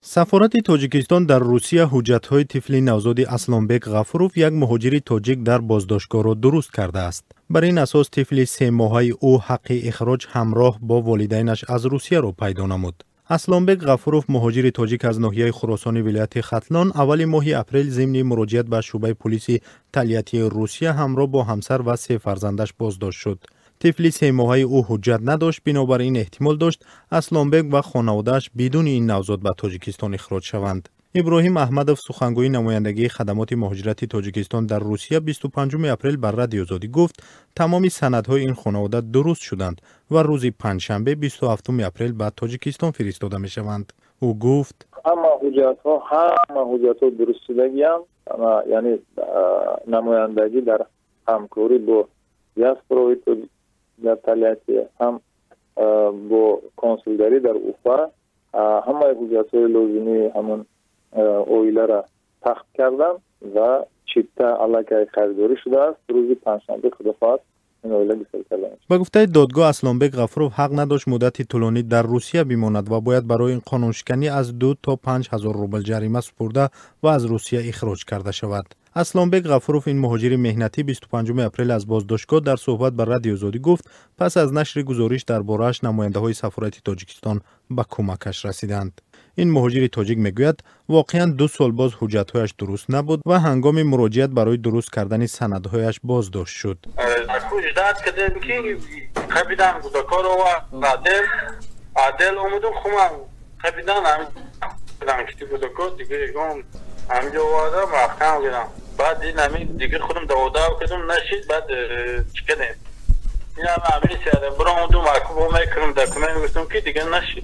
Сафорати Тоҷикистон дар Русия ҳуҷҷатҳои тифли навзоди Аслонбек Ғафуров, як муҳоҷири тоҷик дар боздоштгоҳро дуруст кардааст. Бар ин асос тифли 3-моҳаи ӯ ҳаққи ихроҷ ҳамроҳ бо волидайнаш аз Русияро пайдо намуд. Аслонбек Ғафуров, муҳоҷири тоҷик аз ноҳияи Хуросони вилояти Хатлон, аввали моҳи апрел зимни муроҷиат ба шӯъбаи пулиси Тольяттии Русия ҳамроҳ бо ҳамсар ва се фарзандаш боздошт шуд. Тифли 3-моҳаи ӯ ҳуҷҷат надошт, бинобар ин эҳтимол дошт, Аслонбек ва хонаводааш бидуни ин навзод ба Тоҷикистон ихроҷ шаванд. Иброҳим Аҳмадов, сухангӯи намояндагии хадамоти муҳоҷирати Тоҷикистон дар Русия, 25 апрел ба Радиои Озодӣ гуфт, тамоми санадҳои ин хонавода дуруст шуданд ва рӯзи панҷшанбе, 27 апрел ба Тоҷикистон фиристода мешаванд. Ӯ гуфт: Ҳама ҳуҷҷатҳо дуруст шудагиам, яъне намояндагӣ дар ҳамкорӣ бо диаспораи дар Тольятти, ҳам бо консулгарӣ дар Уфа ҳамаи ҳуҷҷатҳои лозимии ҳамон оилара тахт кардам ва чипта аллакай харидорӣ шудааст. Рӯзи панҷшанбе, худо хоҳад, ин оила гусел карда мешавад. Ба гуфтаи додгоҳ, Аслонбек Ғафуров ҳақ надошт муддати тӯлонӣ дар Русия бимонад ва бояд барои ин қонуншиканӣ аз 2 то 5 ҳазор рубл ҷарима супурда ва аз Русия ихроҷ карда шавад. Аслонбек Ғафуров, ин муҳоҷири меҳнатӣ, 25 апрел аз боздоштгоҳ дар суҳбат ба Радиои Озодӣ гуфт, пас аз нашри гузориш дар борааш намояндаҳои сафорати Тоҷикистон ба кӯмакаш расиданд. Ин муҳоҷири тоҷик мегӯяд, воқеан 2 сол боз ҳуҷҷатҳояш дуруст набуд ва ҳангоми муроҷиат барои дуруст кардани санадҳояш боздошт шуд. Ждать кардем, ки қабидан кӯдакоро отдел, отдел омадум, хуман қабидан ки кӯдако дига ягон ҳамҷо овардам, рафтам гирам. Баъд ин ҳамин дига худам даводав кардум, нашид. Баъд чӣ кардем,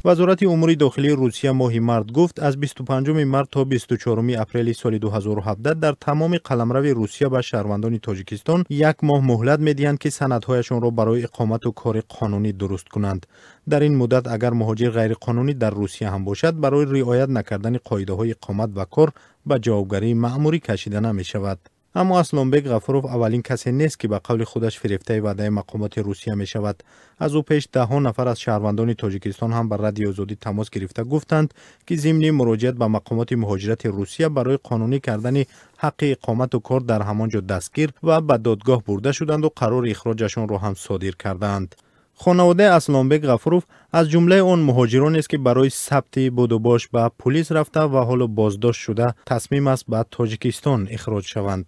Вазорати умури дохилии Русия моҳи март гуфт, аз 25 март то 24 апрели соли 2017 дар тамоми қаламрави Русия ба шаҳрвандони Тоҷикистон як моҳ муҳлат медиҳанд, ки санадҳояшонро барои иқомату кори қонунӣ дуруст кунанд. Дар ин муддат агар муҳоҷир ғайриқонунӣ дар Русия ҳам бошад, барои риоят накардани қоидаҳои иқомат ва кор ба ҷавобгарии маъмурӣ кашида намешавад. Аммо Аслонбек Ғафуров аввалин касе нест, ки ба қавли худаш фирефтаи ваъдаи мақомоти Русия мешавад. Аз ӯ пеш даҳҳо нафар аз шаҳрвандони Тоҷикистон ҳам ба Радиои Озодӣ тамос гирифта гуфтанд, ки зимни муроҷиат ба мақомоти муҳоҷирати Русия барои қонунӣ кардани ҳаққи иқомату кор дар ҳамон ҷо дастгир ва ба додгоҳ бурда шуданду қарори ихроҷашонро ҳам содир кардаанд. Хонаводаи Аслонбек Ғафуров аз ҷумлаи он муҳоҷиронест, ки барои сабти будубош ба пулис рафта ва ҳоло боздошт шуда, тасмим аст ба Тоҷикистон ихроҷ шаванд.